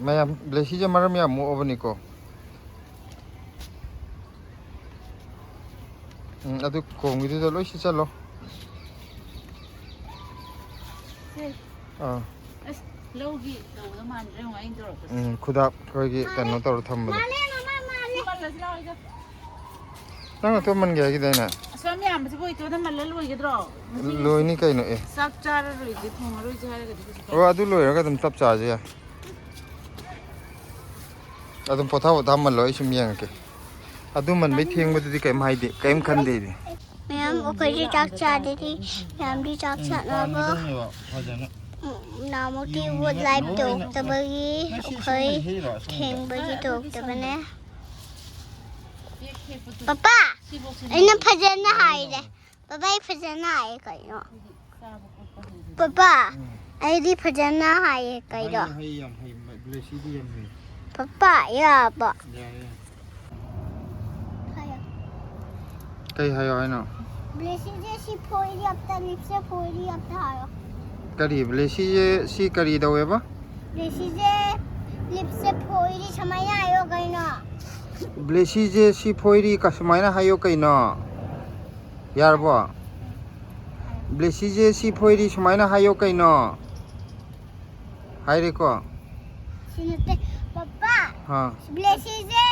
ꯃꯌꯥꯝ ꯕ꯭ꯂꯦꯁꯤꯁꯦ ꯃꯔꯝ ꯌꯥꯝ ꯃꯣꯛꯑꯕꯅꯤꯀꯣ꯫ ꯎꯝ, ꯑꯗꯨ ꯀꯣꯡꯒꯤꯗꯨꯗ ꯂꯣꯏ ꯁꯤꯠꯆꯜꯂꯣ꯫ ꯁꯦ꯫ ꯑꯥ꯫ ꯑꯁ, ꯂꯧꯒꯤ ꯇꯧꯕꯗ ꯃꯥꯟꯗ꯭ꯔꯦ ꯌꯦꯡꯉꯣ ꯑꯩꯅ ꯇꯧꯔꯛꯄꯁꯦ꯫ ꯎꯝ, ꯈꯨꯗꯥꯞ ꯑꯩꯈꯣꯏꯒꯤ ꯀꯩꯅꯣ ꯇꯧꯔ ꯊꯝꯕꯗꯣ꯫ ꯃꯥꯜꯂꯦ, ꯃꯃꯥ, ꯃꯥꯜꯂꯦ꯫ ꯃꯜꯂꯁꯤ ꯂꯥꯛꯑꯣ ꯑꯩꯒ꯫ ꯅꯪ ꯑꯇꯣꯞ ꯃꯟꯒꯦ ꯍꯥꯏꯈꯤꯗꯥꯏꯅꯦ? ꯑꯁꯨꯛ ꯌꯥꯝ ꯌꯥꯝꯕꯁꯤꯕꯨ ꯏꯇꯣꯟꯗ ꯃꯜꯂ ꯂꯣꯏꯒꯗ꯭ꯔꯣ? ꯉꯁꯤ ꯂꯣꯏꯅꯤ ꯀꯩꯅꯣ, ꯑꯦ꯫ ꯆꯥꯛ ꯆꯥꯔꯔꯣꯏꯁꯦ, ꯊꯣꯡꯉꯔꯣꯏꯁꯦ ꯍꯥꯏꯔꯒꯗꯤ ꯀꯩꯁꯨ ꯑꯣ, ꯑꯗꯨ ꯂꯣꯏꯔꯒ ꯑꯗꯨꯝ ꯆꯞ ꯆꯥꯁꯦ ꯌꯥꯏ꯫ ꯑꯗꯨꯝ ꯄꯣꯊꯥ ꯄꯣꯊꯥ ꯃꯜꯂꯣ, ꯑꯩ ꯁꯨꯝ ꯌꯦꯡꯉꯛꯀꯦ꯫ ꯑꯗꯨ ꯃꯟꯕꯩ ꯊꯦꯡꯕꯗꯨꯗꯤ ꯀꯩꯝ ꯍꯥꯏꯗꯦ, ꯀꯩꯝ ꯈꯟꯗꯦ ꯑꯩꯗꯤ꯫ ꯃꯌꯥꯝ ꯑꯩꯈꯣꯏꯁꯨ ꯆꯥꯛ ꯆꯥꯗ꯭ꯔꯤ꯫ ꯃꯌꯥꯝꯗꯤ ꯆꯥꯛ ꯆꯥꯅꯕ꯫ ꯐꯖꯅ꯫ ꯅꯍꯥꯟꯃꯨꯛꯇꯤ ꯋꯨꯗ ꯂꯥꯏꯞ ꯇꯧꯔꯛꯇꯕꯒꯤ ꯑꯩꯈꯣꯏ ꯊꯦꯡꯕꯒꯤ ꯇꯧꯔꯛꯇꯕꯅꯦ꯫ ꯄꯄꯥ, ꯑꯩꯅ ꯐꯖꯅ ꯍꯥꯏꯔꯦ꯫ ꯄꯄꯥ, ꯑꯩ ꯐꯖꯅ ꯍꯥꯏꯌꯦ ꯀꯩꯅꯣ? ꯄꯄꯥ, ꯑꯩꯗꯤ ꯐꯖꯅ ꯍꯥꯏꯌꯦ ꯀꯩꯅꯣ? ꯍꯩ, ꯍꯩ ꯌꯥꯝ ꯍꯩ, ꯕ꯭ꯂꯦꯁꯤꯗꯤ ꯌꯥꯝ ꯍꯩ꯫ ꯄꯄꯥ, ꯌꯥꯕ꯫ ꯌꯥꯔꯦ, ꯌꯥꯔꯦ꯫ ꯍꯥꯏꯌꯣ꯫ ꯀꯩ ꯍꯥꯏꯌꯣ ꯍꯥꯏꯅꯣ? ꯕ꯭ꯂꯦꯁꯤꯁꯦ ꯁꯤ ꯐꯣꯏꯔꯤ ꯑꯝꯇ, ꯂꯤꯞꯁꯦ ꯐꯣꯏꯔꯤ ꯑꯝꯇ ꯍꯥꯏꯌꯣ꯫ ꯀꯔꯤ? ꯕ꯭ꯂꯦꯁꯤꯁꯦ ꯁꯤ ꯀꯔꯤ ꯇꯧꯋꯦꯕ? ꯕ꯭ꯂꯦꯁꯤꯁꯦ ꯂꯤꯞꯁꯦ ꯐꯣꯏꯔꯤ ꯁꯨꯃꯥꯏꯅ ꯍꯥꯏꯌꯣ ꯀꯩꯅꯣ? ꯕ꯭ꯂꯦꯁꯤꯁꯦ ꯁꯤ ꯐꯣꯏꯔꯤ ꯀ-, ꯁꯨꯃꯥꯏꯅ ꯍꯥꯏꯌꯣ ꯀꯩꯅꯣ? ꯌꯥꯔꯕꯣ? ꯕ꯭ꯂꯦꯁꯤꯁꯦ ꯁꯤ ꯐꯣꯏꯔꯤ ꯁꯨꯃꯥꯏꯅ ꯍꯥꯏꯌꯣ ꯀꯩꯅꯣ? ꯍꯥꯏꯔꯦꯀꯣ? ꯁꯤ ꯅꯠꯇꯦ꯫ ꯄꯄꯥ, ꯍꯥ꯫ ꯕ꯭ꯂꯦꯁꯤꯁꯦ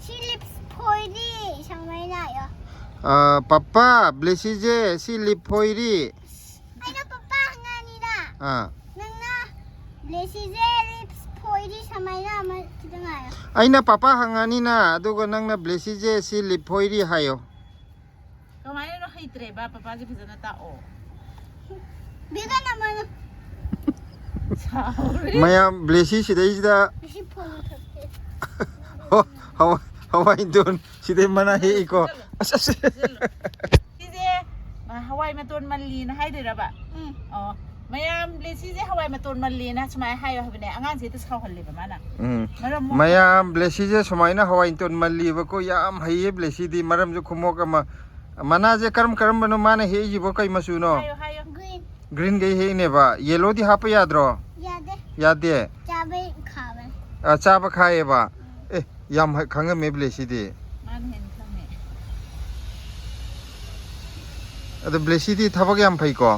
ꯁꯤ ꯂꯤꯞꯁ ꯐꯣꯏꯔꯤ ꯁꯨꯃꯥꯏꯅ ꯍꯥꯏꯌꯣ꯫ ꯑ, ꯄꯄꯥ, ꯕ꯭ꯂꯦꯁꯤꯁꯦ ꯁꯤ ꯂꯤꯞ ꯐꯣꯏꯔꯤ꯫ ꯑꯩꯅ ꯄꯄꯥ ꯍꯪꯉꯅꯤꯗ꯫ ꯑꯥ꯫ ꯅꯪꯅ ꯕ꯭ꯂꯦꯁꯤꯁꯦ ꯂꯤꯞ ꯐꯣꯏꯔꯤ ꯁꯨꯃꯥꯏꯅ ꯑꯃ ꯈꯤꯇꯪ ꯍꯥꯏꯌꯣ꯫ ꯑꯩꯅ ꯄꯄꯥ ꯍꯪꯉꯅꯤꯅ, ꯑꯗꯨꯒ ꯅꯪꯅ ꯕ꯭ꯂꯦꯁꯤꯁꯦ ꯁꯤ ꯂꯤꯞ ꯐꯣꯏꯔꯤ ꯍꯥꯏꯌꯣ꯫ ꯀꯃꯥꯏꯅꯅꯣ ꯍꯩꯇ꯭ꯔꯦꯕ? ꯄꯄꯥꯁꯦ ꯐꯖꯅ ꯇꯥꯛꯑꯣ꯫ ꯕꯦꯒꯟ ꯑꯃꯅ꯫ ꯁꯥꯎꯔꯦ꯫ ꯃꯌꯥꯝ ꯕ꯭ꯂꯦꯁꯤ ꯁꯤꯗꯩꯁꯤꯗ꯫ ꯁꯤ ꯐꯣꯟ ꯃꯨꯊꯠꯀꯦ꯫ ꯍꯣ, ꯍꯋꯥ-, ꯍꯋꯥꯏ ꯗꯣꯟ ꯁꯤꯗꯩ ꯃꯅꯥ ꯍꯦꯛꯏꯀꯣ꯫ ꯑꯁ, ꯑꯁ꯫ ꯁꯤꯁꯦ, ꯑ, ꯍꯋꯥꯏ ꯃꯇꯣꯟ ꯃꯜꯂꯤꯅ ꯍꯥꯏꯗꯣꯏꯔꯕ? ꯎꯝ꯫ ꯑꯣ, ꯃꯌꯥꯝ ꯕ꯭ꯂꯦꯁꯤꯁꯦ ꯍꯋꯥꯏ ꯃꯇꯣꯟ ꯃꯜꯂꯤꯅ ꯁꯨꯃꯥꯏꯅ ꯍꯥꯏꯌꯣ ꯍꯥꯏꯕꯅꯦ꯫ ꯑꯉꯥꯡꯁꯦ ꯍꯦꯛꯇ ꯁꯥꯎꯍꯜꯂꯦꯕ ꯃꯥꯅ꯫ ꯎꯝ꯫ ꯃꯔꯝ ꯃꯣꯛ- ꯃꯌꯥꯝ ꯕ꯭ꯂꯦꯁꯤꯁꯦ ꯁꯨꯃꯥꯏꯅ ꯍꯋꯥꯏ ꯃꯇꯣꯟ ꯃꯜꯂꯤꯕꯀꯣ, ꯌꯥꯝ ꯍꯩꯌꯦ ꯕ꯭ꯂꯦꯁꯤꯗꯤ꯫ ꯃꯔꯝꯁꯨ ꯈꯨꯝꯃꯣꯛ ꯑꯃ꯫ ꯃꯅꯥꯁꯦ ꯀꯔꯝ ꯀꯔꯝꯕꯅꯣ ꯃꯥꯅ ꯍꯦꯛꯏꯁꯤꯕꯣ? ꯀꯩ ꯃꯆꯨꯅꯣ? ꯍꯥꯏꯌꯣ, ꯍꯥꯏꯌꯣ꯫ Green꯫ Greenꯒꯩ ꯍꯦꯛꯏꯅꯦꯕ꯫ Yellowꯗꯤ ꯍꯥꯞꯄ ꯌꯥꯗ꯭ꯔꯣ? ꯌꯥꯗꯦ꯫ ꯌꯥꯗꯦ? ꯆꯥꯕ ꯈꯥꯕꯅꯦ꯫ ꯑ, ꯆꯥꯕ ꯈꯥꯏꯌꯦꯕ꯫ ꯎꯝ꯫ ꯑꯦ, ꯌꯥꯝ ꯍ-, ꯈꯪꯉꯝꯃꯦ ꯕ꯭ꯂꯦꯁꯤꯗꯤ꯫ ꯃꯥꯅ ꯍꯦꯟꯅ ꯈꯪꯉꯦ꯫ ꯑꯗꯣ ꯕ꯭ꯂꯦꯁꯤꯗꯤ ꯊꯕꯛ ꯌꯥꯝ ꯐꯩꯀꯣ?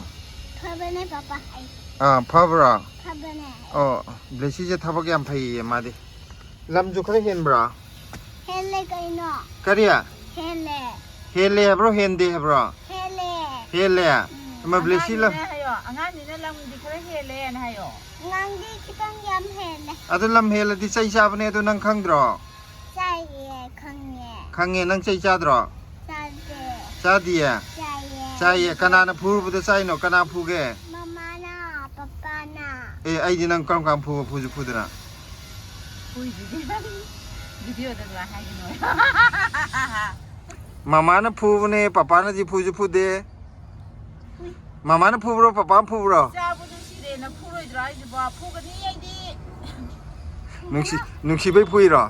ꯐꯕꯅꯦ, ꯄꯄꯥ, ꯑꯩ꯫ ꯑꯥ, ꯐꯕ꯭ꯔꯥ? ꯐꯕꯅꯦ꯫ ꯑꯣ, ꯕ꯭ꯂꯦꯁꯤꯁꯦ ꯊꯕꯛ ꯌꯥꯝ ꯐꯩꯌꯦ ꯃꯥꯗꯤ꯫ ꯂꯝꯁꯨ ꯈꯔ ꯍꯦꯟꯕ꯭ꯔꯥ? ꯍꯦꯜꯂꯦ ꯀꯩꯅꯣ꯫ ꯀꯔꯤ? ꯍꯦꯜꯂꯦ꯫ ꯍꯦꯜꯂꯦ ꯍꯥꯏꯕ꯭ꯔꯣ, ꯍꯦꯟꯗꯦ ꯍꯥꯏꯕ꯭ꯔꯣ? ꯍꯦꯜꯂꯦ꯫ ꯍꯦꯜꯂꯦ? ꯎꯝ꯫ ꯏꯃꯥ, ꯕ꯭ꯂꯦꯁꯤ ꯂꯝ- ꯑꯉꯥꯡꯅꯤꯅ ꯍꯥꯏꯌꯣ, ꯑꯉꯥꯡꯅꯤꯅ ꯂꯝꯗꯤ ꯈꯔ ꯍꯦꯜꯂꯦꯅ ꯍꯥꯏꯌꯣ꯫ ꯑꯉꯥꯡꯗꯤ ꯈꯤꯇꯪ ꯌꯥꯝ ꯍꯦꯜꯂꯦ꯫ ꯑꯗꯨ ꯂꯝ ꯍꯦꯜꯂꯗꯤ ꯆꯩ ꯆꯥꯕꯅꯦ, ꯑꯗꯨ ꯅꯪ ꯈꯪꯗ꯭ꯔꯣ? ꯆꯥꯏꯌꯦ, ꯈꯪꯉꯦ꯫ ꯈꯪꯉꯦ, ꯅꯪ ꯆꯩ ꯆꯥꯗ꯭ꯔꯣ? ꯆꯥꯗꯦ꯫ ꯆꯥꯗꯤꯌꯦ? ꯆꯥꯏꯌꯦ꯫ ꯆꯥꯏꯌꯦ, ꯀꯅꯥꯅ ꯐꯨꯔꯨꯕꯗ ꯆꯥꯏꯅꯣ? ꯀꯅꯥ ꯐꯨꯒꯦ? ꯃꯃꯥꯅ, ꯄꯄꯥꯅ꯫ ꯑꯦ, ꯑꯩꯗꯤ ꯅꯪ ꯀꯔꯝ ꯀꯥꯟ ꯐꯨꯕ, ꯐꯨꯁꯨ ꯐꯨꯗꯅ? ꯐꯨꯏꯗꯨꯗꯤ ꯅꯪ ꯚꯤꯗꯤꯑꯣꯗ ꯑꯗꯨꯃꯥꯏꯅ ꯍꯥꯏꯒꯅꯣ꯫ ꯃꯃꯥꯅ ꯐꯨꯕꯅꯦ, ꯄꯄꯥꯅꯗꯤ ꯐꯨꯁꯨ ꯐꯨꯗꯦ꯫ ꯃꯃꯥꯅ ꯐꯨꯕ꯭ꯔꯣ, ꯄꯄꯥꯅ ꯐꯨꯕ꯭ꯔꯣ? ꯏꯆꯥꯕꯨ ꯅꯨꯡꯁꯤꯔꯦꯅ ꯐꯨꯔꯣꯏꯗ꯭ꯔꯣ ꯍꯥꯏꯁꯤꯕꯣ? ꯐꯨꯒꯅꯤ ꯑꯩꯗꯤ꯫ ꯅꯨꯡꯁꯤ-, ꯅꯨꯡꯁꯤꯕꯩ ꯐꯨꯏꯔꯣ?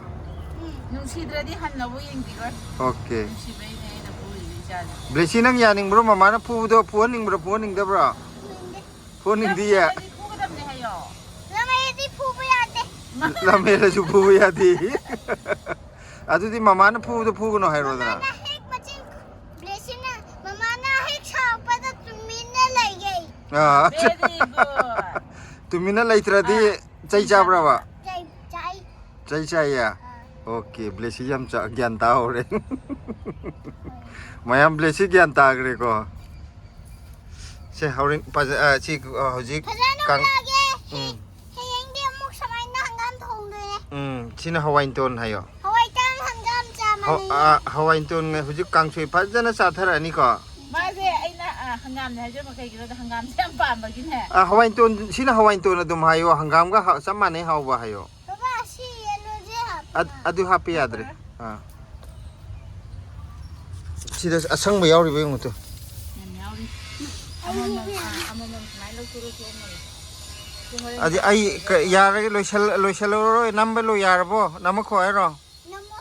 ꯎꯝ, ꯅꯨꯡꯁꯤꯗ꯭ꯔꯗꯤ ꯍꯟꯅꯕꯨ ꯌꯦꯡꯕꯤꯔꯣꯏ꯫ ꯑꯣꯀꯦ꯫ ꯅꯨꯡꯁꯤꯕꯩꯅꯦ ꯑꯩꯅ ꯐꯨꯔꯤꯁꯦ ꯏꯆꯥꯁꯦ꯫ ꯕ꯭ꯂꯦꯁꯤ, ꯅꯪ ꯌꯥꯅꯤꯡꯕ꯭ꯔꯣ? ꯃꯃꯥꯅ ꯐꯨꯕꯗꯣ ꯐꯨꯍꯟꯅꯤꯡꯕ꯭ꯔꯣ, ꯐꯨꯍꯟꯅꯤꯡꯗꯕ꯭ꯔꯣ? ꯐꯨꯍꯟꯅꯤꯡꯗꯦ꯫ ꯐꯨꯍꯟꯅꯤꯡꯗꯤꯌꯦ? ꯂꯝ ꯍꯦꯜꯂꯗꯤ ꯐꯨꯒꯗꯕꯅꯦ ꯍꯥꯏꯌꯣ꯫ ꯂꯝ ꯍꯦꯜꯂꯁꯨ ꯐꯨꯕ ꯌꯥꯗꯦ꯫ ꯑꯗꯨꯗꯤ ꯃꯃꯥꯅ ꯐꯨꯕꯗꯣ ꯐꯨꯒꯅꯨ ꯍꯥꯏꯔꯣꯗꯅ꯫ ꯃꯃꯥꯅ ꯍꯦꯛ ꯃꯆꯤꯟ, ꯕ꯭ꯂꯦꯁꯤꯅ, ꯃꯃꯥꯅ ꯍꯦꯛ ꯁꯥꯎꯔꯛꯄꯗ ꯇꯨꯃꯤꯟꯅ ꯂꯩꯌꯦ꯫ ꯑꯥ꯫ Very good꯫ ꯇꯨꯃꯤꯟꯅ ꯂꯩꯇ꯭ꯔꯗꯤ ꯑꯥ, ꯆꯩ ꯆꯥꯕ꯭ꯔꯕ? ꯆꯩ ꯆꯥꯏ꯫ ꯆꯩ ꯆꯥꯏꯌꯦ? ꯑꯥ꯫ ꯑꯣꯀꯦ, ꯕ꯭ꯂꯦꯁꯤ ꯌꯥꯝ ꯆꯥ-, ꯒ꯭ꯌꯥꯟ ꯇꯥꯍꯧꯔꯦ꯫ ꯃꯌꯥꯝ ꯕ꯭ꯂꯦꯁꯤ ꯒ꯭ꯌꯥꯟ ꯇꯥꯈ꯭ꯔꯦꯀꯣ꯫ ꯁꯦ, ꯍꯣꯔꯦꯟ ꯐꯖ-, ꯑ, ꯁꯤ, ꯑ, ꯍꯧꯖꯤꯛ ꯐꯖꯅ ꯀꯥꯡ-, ꯎꯠꯂꯛꯑꯒꯦ꯫ ꯎꯝ꯫ ꯍꯌꯦꯡꯗꯤ ꯑꯃꯨꯛ ꯁꯨꯃꯥꯏꯅ ꯍꯪꯒꯥꯝ ꯊꯣꯡꯗꯣꯏꯅꯦ꯫ ꯎꯝ, ꯁꯤꯅ ꯍꯋꯥꯏ ꯇꯣꯟ ꯍꯥꯏꯌꯣ꯫ ꯍꯋꯥꯏ ꯇꯟ ꯍꯪꯒꯥꯝ ꯆꯥ ꯍ-, ꯃꯥꯟꯅꯩꯌꯦ꯫ ꯑ, ꯍꯋꯥꯏ ꯇꯣꯟ ꯍꯧꯖꯤꯛ ꯀꯥꯡꯁꯣꯏ ꯐꯖꯅ ꯆꯥꯊꯔꯛꯑꯅꯤꯀꯣ꯫ ꯃꯥꯁꯦ ꯑꯩꯅ, ꯑ, ꯍꯪꯒꯥꯝꯅꯦ ꯍꯥꯏꯖꯕ ꯀꯩꯒꯤꯅꯣꯗ ꯍꯪꯒꯥꯝꯁꯦ ꯌꯥꯝ ꯄꯥꯝꯕꯒꯤꯅꯦ꯫ ꯑ, ꯍꯋꯥꯏ ꯇꯣꯟ, ꯁꯤꯅ ꯍꯋꯥꯏ ꯇꯣꯟ ꯑꯗꯨꯝ ꯍꯥꯏꯌꯣ, ꯍꯪꯒꯥꯝꯒ ꯍ-, ꯆꯞ ꯃꯥꯟꯅꯩ ꯍꯥꯎꯕ ꯍꯥꯏꯌꯣ꯫ ꯕꯕꯥ, ꯁꯤ ꯌꯦꯜꯂꯣꯁꯦ ꯍꯥꯞꯄ ꯑ-, ꯌꯥ-, ꯑꯗꯨ ꯍꯥꯞꯄ ꯌꯥꯗ꯭ꯔꯦ꯫ ꯑꯥ꯫ ꯁꯤꯗ ꯑꯁꯪꯕ ꯌꯥꯎꯔꯤꯕ ꯌꯦꯡꯉꯨ ꯇꯨ꯫ ꯌꯥꯝ ꯌꯥꯎꯔꯤ꯫ ꯑꯃꯃꯝ, ꯑꯥ, ꯑꯃꯃꯝ ꯁꯨꯃꯥꯏꯅ ꯂꯧꯊꯣꯛꯑ ꯊꯣꯛꯑꯝꯃꯒꯦ꯫ ꯁꯤ ꯍꯣꯔꯦꯟ ꯑꯗꯨ ꯑꯩ ꯀ-, ꯌꯥꯔꯒꯦ, ꯂꯣꯏꯁꯜ-, ꯂꯣꯏꯁꯜꯂꯔꯣꯏ, ꯅꯝꯕ ꯂꯣꯏ ꯌꯥꯔꯕꯣ? ꯅꯝꯃꯛꯈꯣ ꯍꯥꯏꯔꯣ? ꯅꯝꯃꯣ꯫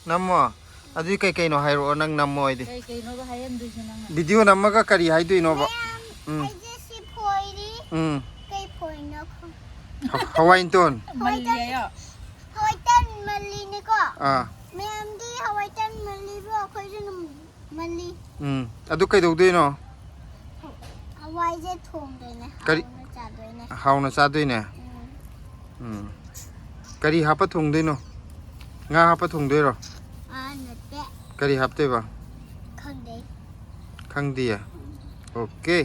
ꯅꯝꯃꯣ꯫ ꯑꯗꯨꯗꯤ ꯀꯩ ꯀꯩꯅꯣ ꯍꯥꯏꯔꯛꯑꯣ, ꯅꯪ ꯅꯝꯃꯣ ꯍꯥꯏꯗꯤ꯫ ꯀꯩ ꯀꯩꯅꯣꯕ ꯍꯥꯏꯍꯟꯗꯣꯏꯁꯦ ꯅꯪꯅ? ꯚꯤꯗꯤꯑꯣ ꯅꯝꯃꯒ ꯀꯔꯤ ꯍꯥꯏꯗꯣꯏꯅꯣꯕ? ꯃꯌꯥꯝ, ꯎꯝ꯫ ꯑꯩꯁꯦ ꯁꯤ ꯐꯣꯏꯔꯤ꯫ ꯎꯝ꯫ ꯀꯩ ꯐꯣꯏꯅꯣ ꯈꯪ-, ꯍ-, ꯍꯋꯥꯏ ꯇꯣꯟ꯫ ꯃꯜꯂꯤ ꯍꯥꯏꯌꯣ꯫ ꯍꯋꯥꯏ ꯇꯟ ꯃꯜꯂꯤꯅꯦꯀꯣ꯫ ꯑꯥ꯫ ꯃꯌꯥꯝꯗꯤ ꯍꯋꯥꯏ ꯇꯟ ꯃꯜꯂꯤꯕ꯭ꯔꯣ? ꯑꯩꯈꯣꯏꯁꯨ ꯑꯗꯨꯝ ꯃꯜꯂꯤ꯫ ꯎꯝ꯫ ꯑꯗꯨ ꯀꯩꯗꯧꯗꯣꯏꯅꯣ? ꯍꯋꯥꯏꯁꯦ ꯊꯣꯡꯗꯣꯏꯅꯦ꯫ ꯀꯔꯤ? ꯍꯥꯎꯅ ꯆꯥꯗꯣꯏꯅꯦ꯫ ꯍꯥꯎꯅ ꯆꯥꯗꯣꯏꯅꯦ? ꯎꯝ꯫ ꯎꯝ꯫ ꯀꯔꯤ ꯍꯥꯞꯄ ꯊꯣꯡꯗꯣꯏꯅꯣ? ꯉꯥ ꯍꯥꯞꯄ ꯊꯣꯡꯗꯣꯏꯔꯣ? ꯑꯥ, ꯅꯠꯇꯦ꯫ ꯀꯔꯤ ꯍꯥꯞꯇꯣꯏꯕ? ꯈꯪꯗꯦ꯫ ꯈꯪꯗꯤꯌꯦ? ꯎꯝ꯫ ꯑꯣꯀꯦ꯫